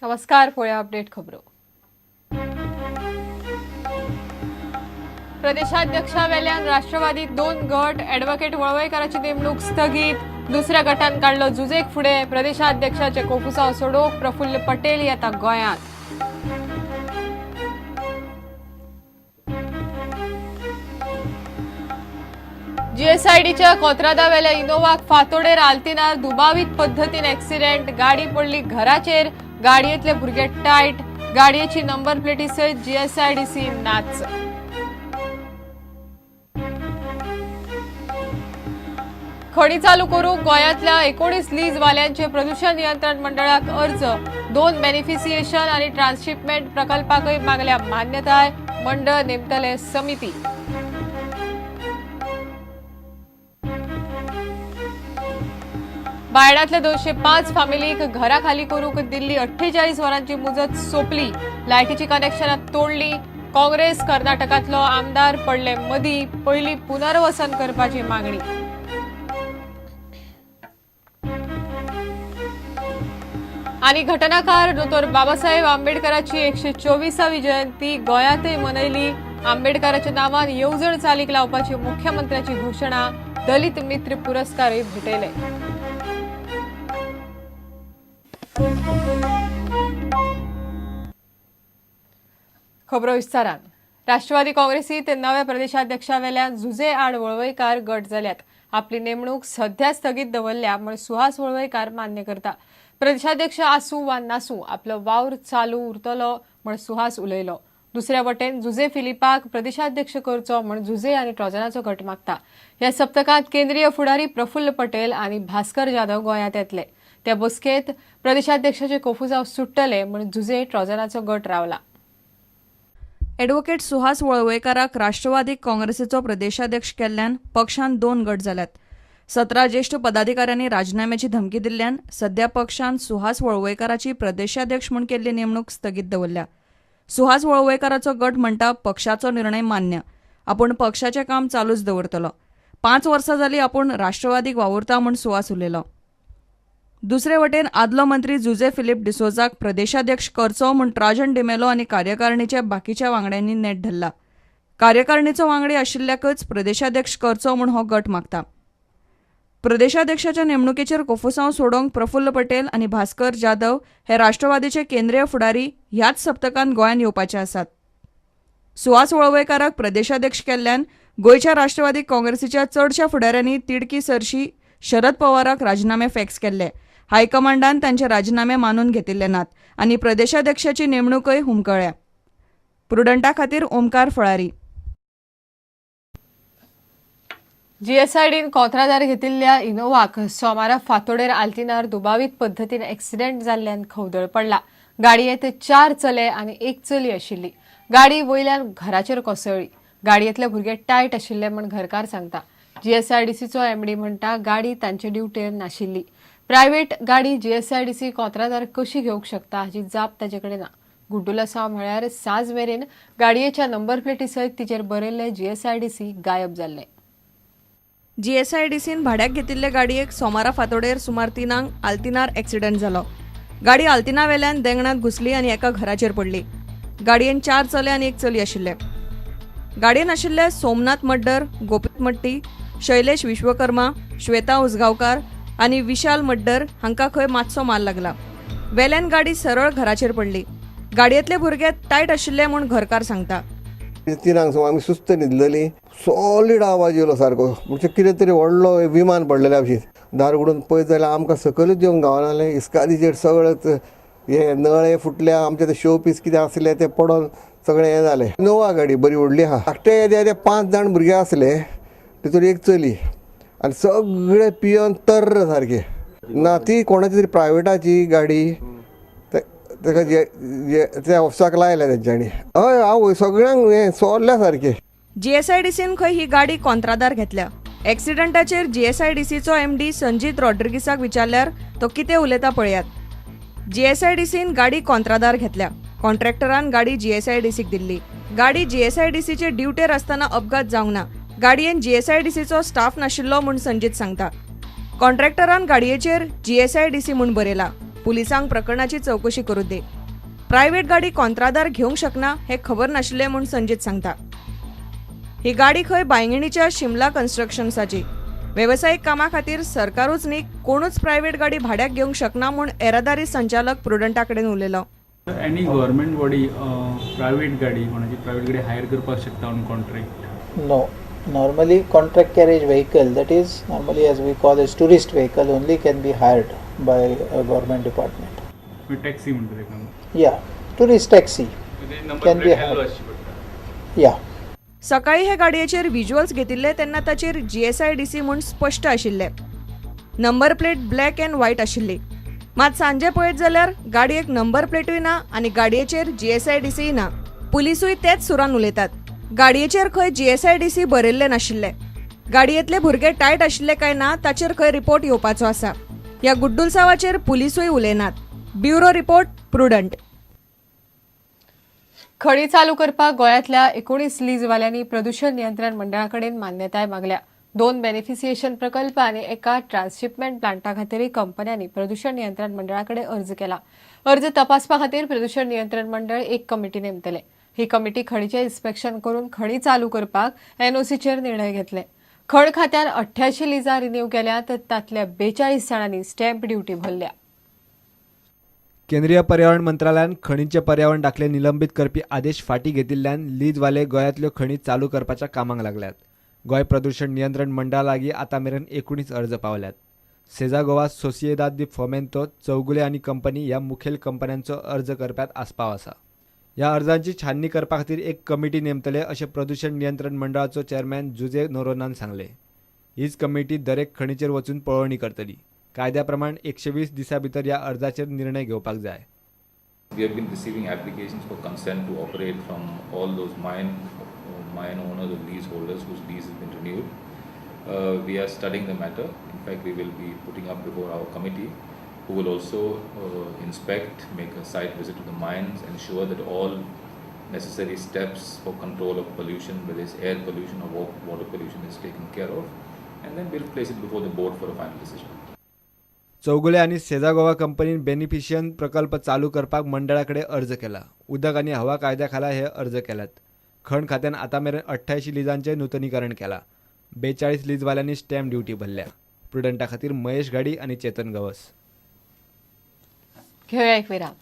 नमस्कार, पळोवया अपडेट खबरो. प्रदेशाध्यक्षावेल्यान राष्ट्रवादी दोन गट, ॲडव्होकेट वळवयकाराची नेमणूक स्थगित. दुसऱ्या गटान काडलो जुजेक फुडें. प्रदेशाध्यक्षाचे कोफुसांव सोडोवंक प्रफुल्ल पटेल येता गोंयांत. जीएसआयडीच्या कोत्रादावेल्या इनोवाक फातोडेर आल्तिनार दुबावीत पद्दतीन एक्सिडेंट. गाडी पडली घराचेर, गाडयेंतले भुरगे टायट, गाडयेची नंबर प्लेटी सयत जीएसआयडीसी नाच. खणी चालू करूंक गोंयांतल्या 19 लीजवाल्यांचे प्रदूषण नियंत्रण मंडळाक अर्ज. 2 बेनिफिसिएशन आनी ट्रान्सशिपमेंट प्रकल्पाकय मागल्या मान्यताय. मंडळ नेमतले समिती. बायणातल्या 205 फामिलीक घरा खाली करूंक दिल्ली 48 वरांची मुजत सोंपली. लायटीची कनेक्शनां तोडली. काँग्रेस कर्नाटकांतलो आमदार पडले मदीं, पयलीं पुनर्वसन करपाची मागणी. आनी घटनाकार दोतोर बाबासाहेब आंबेडकराची 124वी जयंती गोंयांतय मनयली. आंबेडकराच्या नांवान येवजण चालीक लावपाची मुख्यमंत्र्याची घोशणा. दलित मित्र पुरस्कारय भेटयले. खबरो विस्तारान. राष्ट्रवादी काँग्रेसीत नव्या प्रदेशाध्यक्षावेल्यान जुजे आड वळवयकार गट जाल्यात. आपली नेमणूक सध्या स्थगीत दवरल्या म्हण सुहास वळवयकार मान्य करता. प्रदेशाध्यक्ष आसूं वा नासूं आपलो वावर चालू उरतलो म्हण सुहास उलयलो. दुसऱ्या वटेन जुजे फिलिपाक प्रदेशाध्यक्ष करचो म्हण जुजे आनी ट्रॉजनाचो गट मागता. ह्या सप्तकांत केंद्रीय फुडारी प्रफुल्ल पटेल आनी भास्कर जाधव गोंयांत येतले. त्या बसकेंत प्रदेशाध्यक्षाचे कोफुसांव सुट्टले म्हण जुजे ट्रॉजनाचो गट रावला. ॲडव्होकेट सुहास वळवयकाराक राष्ट्रवादी काँग्रेसीचो प्रदेशाध्यक्ष केल्ल्यान पक्षान 2 गट जाल्यात. 17 ज्येश्ठ पदाधिकाऱ्यांनी राजीनाम्याची धमकी दिल्ल्यान सध्या पक्षान सुहास वळवयकाराची प्रदेशाध्यक्ष म्हूण केल्ली नेमणूक स्थगीत दवरल्या. सुहास वळवयकाराचो गट म्हणटा पक्षाचो निर्णय मान्य, आपूण पक्षाचें काम चालूच दवरतलो. 5 वर्सां जालीं आपूण राष्ट्रवादीक वावुरता म्हूण सुहास उलयलो. दुसरे वटेन आदलो मंत्री जुजे फिलीप डिसोजाक प्रदेशाध्यक्ष करचो म्हूण ट्राजन डिमेलो आनी कार्यकारिणीच्या बाकीच्या वांगड्यांनी नेट धरला. कार्यकारिणीचो वांगडी आशिल्ल्याकच प्रदेशाध्यक्ष करचो म्हूण हो गट मागता. प्रदेशाध्यक्षाच्या नेमणुकेचेर कोफुसांव सोडोवंक प्रफुल्ल पटेल आनी भास्कर जाधव हे राष्ट्रवादीचे केंद्रीय फुडारी ह्याच सप्तकांत गोंयांत येवपाचे आसात. सुहास वळवयकाराक प्रदेशाध्यक्ष केल्ल्यान गोंयच्या राष्ट्रवादी काँग्रेसीच्या चडशा फुडाऱ्यांनी तिडकी सरशी शरद पवाराक राजीनामे फॅक्स केल्ले. हायकमांडान तांचे राजीनामे मानून घेतिल्ले नात आनी प्रदेशाध्यक्षाची नेमणूकय हुमकळ्या. प्रुडंटा खातीर ओमकार फळारी. जीएसआयडीन कोत्रादार घेतिल्ल्या इनोवाक सोमारा फातोडेर आल्तिनार दुबावीत पद्दतीन एक्सिडेंट जाल्ल्यान खवदळ पडला. गाडयेंत 4 चले आनी 1 चली आशिल्ली. गाडी वयल्यान घराचेर कोसळ्ळी. गाडयेंतले भुरगे टायट आशिल्ले म्हण घरकार सांगता. जीएसआयडीसीचो एमडी म्हणटा गाडी तांचे ड्युटेर नाशिल्ली. प्रायव्हेट गाडी जीएसआयडीसी कोत्रादार कशी घेवंक शकता हाची जाप ताचे कडेन ना. गुड्डुलसांव म्हळ्यार साज मेरेन गाडयेच्या नंबर प्लेटी सयत तिचेर बरयल्ले जीएसआयडीसी गायब जाल्ले. जीएसआयडीसीन भाड्याक घेतिल्ले गाडयेक सोमारा फातोडेर सुमार 3 आल्तिनार एक्सिडंट जालो. गाडी आल्तिना वेल्यान देंगणांत घुसली आनी एका घराचेर पडली. गाडयेन 4 चले आनी 1 चली आशिल्ले. गाडयेन आशिल्ले सोमनाथ मड्डर, गोपीत मट्टी, शैलेश विश्वकर्मा, श्वेता उसगांवकार आनी विशाल मड्डर हांकां खंय मातसो माल लागला. वेल्यान गाडी सरळ घराचेर पडली. गाडयेंतले भुरगे टायट आशिल्ले म्हूण घरकार सांगता. 3 सुमार आमी सुस्त न्हिदलेली. सॉलीड आवाज येयलो सारको, म्हणजे कितें तरी व्हडलो विमान पडलेल्या भशेन. दार उगडून पळयत जाल्यार आमकां सकयलूच येवंक गावनालें. इस्कादीचेर सगळेच हे नळे फुटल्या, आमचे ते शो पीस कितें आसले ते पडोन सगळें हें जालें. इनोवा गाडी बरी व्हडली आहा. धाकटे येदे येदे 5 जाण भुरगे आसले, तितून 1 चली आनी सगळे पियोन तर्र सारके. ना ती कोणाची तरी प्रायवेटाची गाडी ताका त्या ऑफिसाक लायल्या तेंच्यांनी. हय आवय सगळ्यांक हें सोल्ल्या सारकें. जीएसआयडीसीन खंय ही गाडी कोंत्रादार घेतल्या. एक्सिडंटाचेर जीएसआयडीसीचो एमडी संजीत रॉड्रिगीसाक विचारल्यार तो कितें उलयता पळयात. जीएसआयडीसीन गाडी कोंत्रादार घेतल्या. कॉन्ट्रॅक्टरान गाडी जीएसआयडीसीक दिल्ली. गाडी जीएसआयडीसीचे ड्युटेर आसतना अपघात जावंक ना. गाडयेन जीएसआयडीसीचो स्टाफ नाशिल्लो म्हूण संजीत सांगता. कॉन्ट्रॅक्टरान गाडयेचेर जीएसआयडीसी म्हूण बरयला, पुलिसांक प्रकरणाची चवकशी करूं दी. प्रायव्हेट गाडी कॉन्त्रादार घेवंक शकना हें खबर नाशिल्लें म्हूण संजीत सांगता. ही गाडी खंय बांयगिणीच्या शिमला कन्स्ट्रक्शन्साची. वेवसायीक कामा खातीर सरकारूच न्ही कोणूच प्रायव्हेट गाडी भाड्याक घेवंक शकना म्हूण येरादारी संचालक प्रुडंटा कडेन उलयलो. एनी गव्हर्मेंट बॉडी प्रायव्हेट गाडी कोणाची प्रायव्हेट गाडी हायर करपाक शकता on contract? No, normally contract carriage vehicle, that is normally as we call as tourist vehicle, only can be hired by a government department. Taxi म्हणटा तेका? Yeah, tourist taxi can be hired. Yeah. सकाळी हे गाडयेचेर visuals घेतिल्ले तेन्ना ताचेर GSIDC म्हूण स्पश्ट आशिल्ले. Number plate black and white आशिल्ली. मात सांजे पळयत जाल्यार गाडयेक नंबर प्लेटूय ना आनी गाडयेचेर जीएसआयडीसीय ना. पुलिसूय तेच सुरान उलयतात. गाडयेचेर खंय जीएसआयडीसी बरयल्लें नाशिल्लें. गाडयेंतले भुरगे टायट आशिल्ले काय ना ताचेर खंय रिपोर्ट येवपाचो आसा. ह्या गुड्डुलसावाचेर पुलिसूय उलयनात. Bureau report, Prudent. खणी चालू करपाक गोंयांतल्या 19 लीजवाल्यांनी प्रदूषण नियंत्रण मंडळा कडेन मान्यताय मागल्या. 2 बेनिफिसिएशन प्रकल्प आनी एका ट्रान्सशिपमेंट प्लांटा खातीरय कंपन्यांनी प्रदूषण नियंत्रण मंडळा कडेन अर्ज केला. अर्ज तपासपा खातीर प्रदूषण नियंत्रण मंडळ एक कमिटी नेमतले. ही कमिटी खणीचें इन्स्पेक्शन करून खणी चालू करपाक एनओसीचेर निर्णय घेतले. खण खात्यान 88 लिजां रिन्यू केल्या तर तांतल्या 42 जाणांनी स्टॅम्प ड्युटी भरल्या. केंद्रीय पर्यावरण मंत्रालयान खणींचे पर्यावरण दाखले निलंबीत करपी आदेश फाटीं घेतिल्ल्यान लीजवाले गोंयांतल्यो खणी चालू करपाच्या कामाक लागल्यात. गोंय प्रदूषण नियंत्रण मंडळा लागीं आतां मेरेन 19 अर्ज पावल्यात. सेजा गोवा, सोसिएदाद दी फोमेंतो, चौगुले आनी कंपनी ह्या मुखेल कंपन्यांचो अर्ज करप्यांत आस्पाव आसा. ह्या अर्जांची छाननी करपा खातीर एक कमिटी नेमतले अशें प्रदूषण नियंत्रण मंडळाचो चेअरमॅन जुजे नोरोनान सांगलें. हीच कमिटी दरेक खणीचेर वचून पळोवणी करतली. कायद्या प्रमाण 120 दिसां भितर ह्या अर्जाचेर निर्णय घेवपाक जाय. We have been receiving applications for consent to operate from all those mine owners or lease holders whose lease has been renewed. We are studying the matter. In fact, we will be putting up before our committee, who will also inspect, make a site visit to the mines, ensure that all necessary steps for control of pollution, whether it's air pollution or water pollution, is taken care of, and then we'll place it before the board for a final decision. Chowgule आनी सेजा गोवा कंपनीन बेनिफिशियन प्रकल्प चालू करपाक मंडळा कडेन अर्ज केला. उदक आनी हवा कायद्या खाला हे अर्ज केल्यात. खण खात्यान आतां मेरेन 88 लिजांचें नुतनीकरण केलां. 42 लीजवाल्यांनी स्टॅम्प ड्युटी भरल्या. प्रुडंटा खातीर महेश घाडी आनी चेतन गवस. घेऊया एक विराम.